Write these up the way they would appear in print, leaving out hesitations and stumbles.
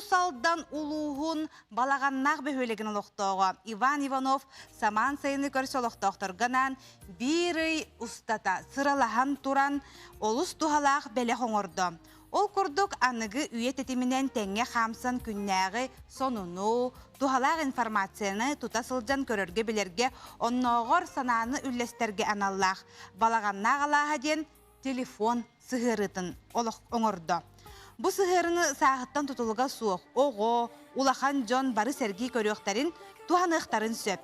Уус Алдан улууһун Балаҕаннаах бөһүөлэгин олохтооҕо Иван Иванов самаан сайыны көрсө олохтоохторго анаан биир ый устата сыралаһан туран олус туһалаах бэлэх оҥордо. Ол курдук аныгы үйэ тэтиминэн тэҥҥэ хаамсан күннээҕи сонуну, туһалаах информацияны тута сылдьан көрөргө-билэргэ, оннооҕор санааны үллэстэргэ аналлаах Балаҕаннаах алааһа диэн телефон сыһыарыытын олох оҥордо. Бу сыһыарыны сааһыттан тутулуга суох оҕо, улахан дьон бары сэргии көрүөхтэрин, туһаныахтарын сөп.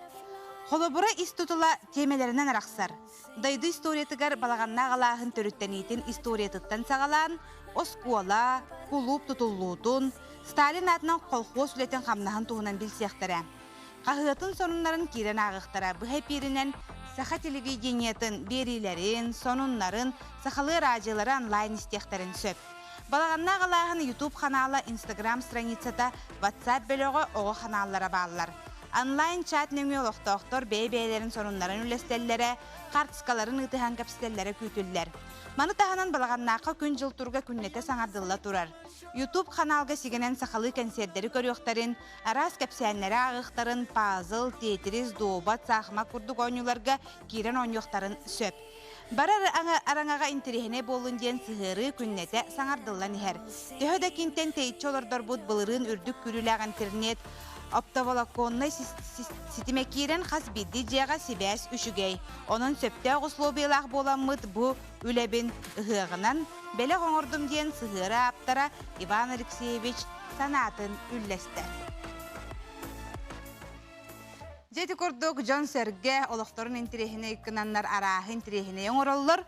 Холобура ис тутула тиэмэлэринэн арахсар. Дойду историятыгар балаҕаннаах алааһын төрүттэниитин историятыттан саҕалаан, оскуола, кулууп тутуллуутун, Сталин аатынан колхуос үлэтин-хамнаһын туһунан билсиэхтэрэ. Хаһыатын сонуннарын киирэн ааҕыахтара. Быһа эпииринэн саха телевидениетын биэриилэрин, сонуннарын, сахалыы араадьыйалары онлайн истиэхтэрин сөп. Балаҕаннаах алааһын YouTube ханаала, Instagram страницата, WhatsApp бөлөҕө, оҕо ханааллара бааллар. Онлайн-чат нөҥүө олохтоохтор бэйэ-бэйэлэрин сонуннарын үллэстэллэрэ, хартыскаларын ыытыһан кэпсэтэллэрэ күүтүллэр. Маны таһынан Балаҕаннаахха күн-дьыл туруга күннэтэ саҥардылла турар. YouTube ханаалга сигэнэн сахалыы кэнсиэрдэри көрүөхтэрин, араас кэпсээннэри ааҕыахтарын, пазл, тетрис, дуобат, саахымат курдук оонньууларга киирэн оонньуохтарын сөп. Барар араҥаҕа интэриэһинэй буоллун диэн сыһыарыы күннэтэ саҥардыллан иһэр. Төһө да киинтэн тэйиччи олордорбут былырыын үрдүк күүрүүлээх интернет оптоволоконнай ситимэ киирэн хас биирдии дьиэҕэ сибээс үчүгэй. Онон сөптөөх условиялаах буоламмыт бу үлэбин ыһыаҕынан бэлэх оҥордум диэн сыһыары ааптара Иван Алексеевич санаатын үллэстэр. Дьэ ити курдук дьон-сэргэ олохторун интэриэһинэй гынаннар арааһы интэриэһинэй оҥороллор.